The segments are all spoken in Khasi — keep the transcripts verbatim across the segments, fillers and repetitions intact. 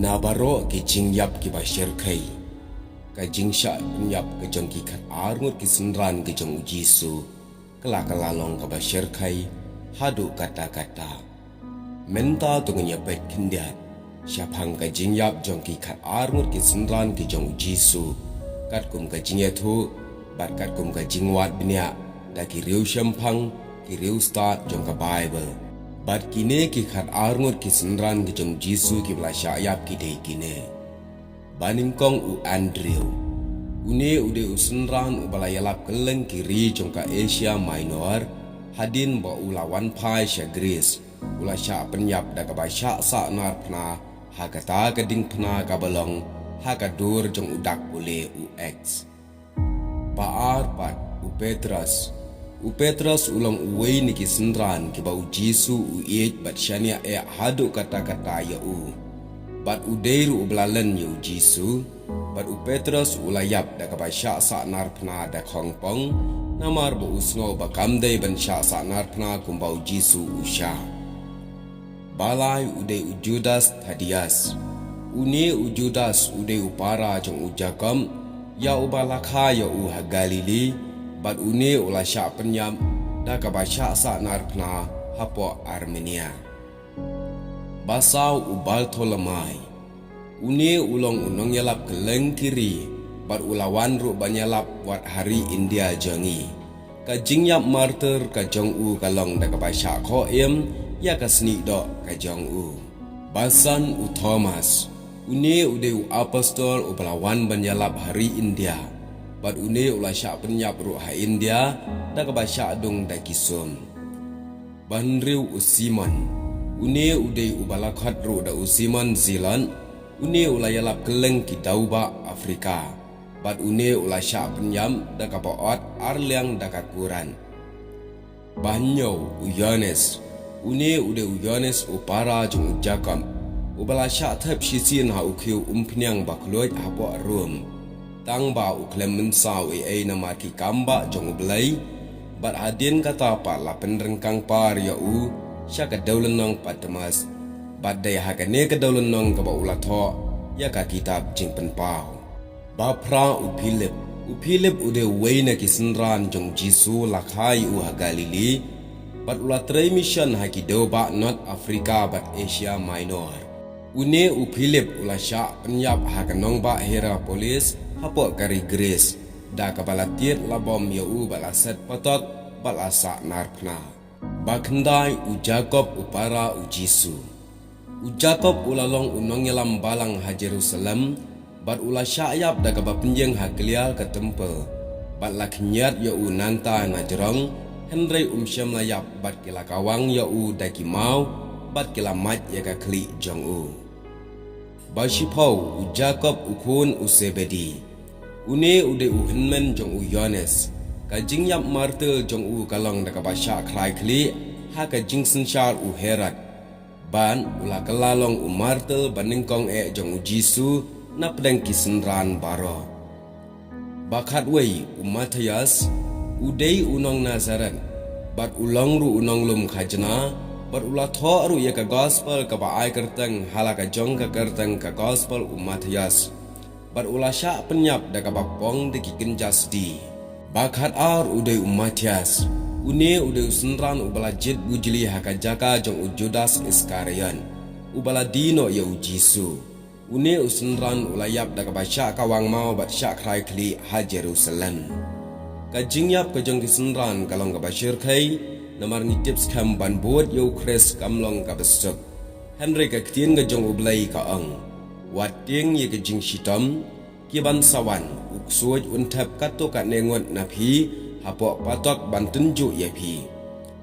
Na baroh ki jingïap kiba shyrkhei, ka jingshah pynïap ka jong ki khatar ngut ki synran ka jong u Jisu ka la kylla long kaba shyrkhei haduh katta katta. Mynta to ngin ïa peit khyndiat shaphang ka jingïap jong ki khatar ngut ki synran ka jong u Jisu, katkum ka jingïathuh bad katkum ka jingwad bniah da ki riewshemphang, ki riewstad jong ka Baibl. Bad kine ki khatar ngut ki synran ka jong u Jisu kiba la shah ïap ki dei kine: Ba nyngkong u Andrew. Une u dei u synran uba la ïalap kylleng ki ri jong ka Asia Minor hadien ba u la wan phai sha Greece. U la shah pynïap da kaba shah sahnarphna ha kata ka diengphna kaba long ha ka dur jong u dak pule u X. Ba ar pat u Petros. U Petros u long uwei na ki synran kiba u Jisu u ïeit bad shaniah eh haduh katta katta ïa u. Bad u dei ruh uba la len ïa u Jisu. Bad u Petros u la ïap da kaba shah sahnarphna da khongpong, namar ba u sngew ba kam dei ban shah sahnarphna kumba u Jisu u shah. Ba lai u dei u Judas Thaddeus. Une u Judas u dei u para jong u Jakob, ïa uba la kha ïa u ha Galili, bad une u la shah pynïap da kaba shah sahnarphna hapoh Armenia. Ba saw u Bartholomai. Une u long u nongïalap kylleng ki ri, bad u la wan ruh ban ïalap wat ha ri India jong ngi. Ka jingïap martir ka jong u ka long da kaba shah khoh im ïa ka snieh doh ka jong u. Ba san u Thomas. Une u dei u apostol uba la wan ban ïalap ha ri India. Bad une u la shah pynïap ruh ha India da kaba shah dung da ki sum. Ba hynriew u Simon. Une u dei uba la khot ruh da u Simon Zealot. Une u la ïalap kylleng ki dewbah Afrika. Bad une u la shah pynïap da kaba ot ar liang da ka kurant. Ba hynñiew u Ïoannis. Une u dei u Ïoannis u para jong u Jakob, uba la shah thep shisien ha u khiew umphniang ba khluid hapoh Rom. Tang ba u khlem mynsaw ei ei namar ki kambah jong U Blei, bad hadien kata pat la pynryngkang par ïa u sha ka dewlynnong Patmos. Bad dei ha kane ka dewlynnong kaba u la thoh ïa ka kitab Jingpynpaw. Ba phra u Philip. U Philip u dei uwei na ki synran jong u Jisu, la kha ïa u ha Galili, bad u la trei mission ha ki dewbah North Africa bad Asia Minor. Une u Philip u la shah pynïap ha ka nongbah Hierapolis hapoh ka ri Greece, da kaba la tied la bom ïa u bad la set patok bad la sahnarphna. Ba khyndai u Jakob u para u Jisu. U Jakob u la long u nongïalam balang ha Jerusalem, bad u la shah ïap da kaba pynïeng ha kliar ka templ, bad la khynñiat ïa u nangta na jrong, hynrei um shym la ïap bad ki la kawang ïa u da ki maw, bad ki la mait ïa ka khlieh jong u. Ba shiphew u Jakob u khun u Sebedi. Une u dei u hynmen jong u Ïoannis. Ka jingïap martir jong u ka long da kaba shah khrai khlieh ha ka jingsynshar u Herod. Bad u la kylla long u martir ba nyngkong eh jong u Jisu na pdeng ki synran baroh. Ba khatwei u Matthias, u dei u nong Nazareth, bad u long ruh u nonglum khajna, bad u la thoh ruh ïa ka gospel kaba ai kyrteng ha la ka jong ka kyrteng ka gospel u Matthias. Bad u la shah pynïap da kaba pong da ki kynja sdi. Ba khatar u dei u Matthias. Une u dei u synran uba la jied bujli ha ka jaka jong u Judas Iskariot, uba la die noh ïa u Jisu. Une u synran u la ïap da kaba shah kawang maw bad shah khrai khlieh ha Jerusalem. Ka jingïap ka jong ki synran ka long kaba shyrkhei, namar ngi tip skhem ban bud ïa u Khrist kam long kaba suk. Hynrei ka ktien ka jong U Blei ka ong: Wat tieng ïa ka jingshitom, ki ban sa wan, u ksuid un thep katto katne ngut na phi hapoh patok ban tynjuh ïa phi.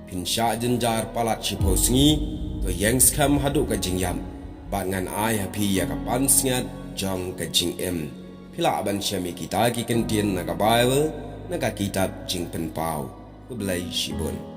Phin shah jynjar palat shiphew sngi, to ïeng skhem haduh ka jingïap, bad ngan ai ha phi ïa ka pansngiat jong ka jingim. Phi lah ban shem ïa kita ki kyntien na ka Baibl, na ka kitab Jingpynpaw. Khublei shibun.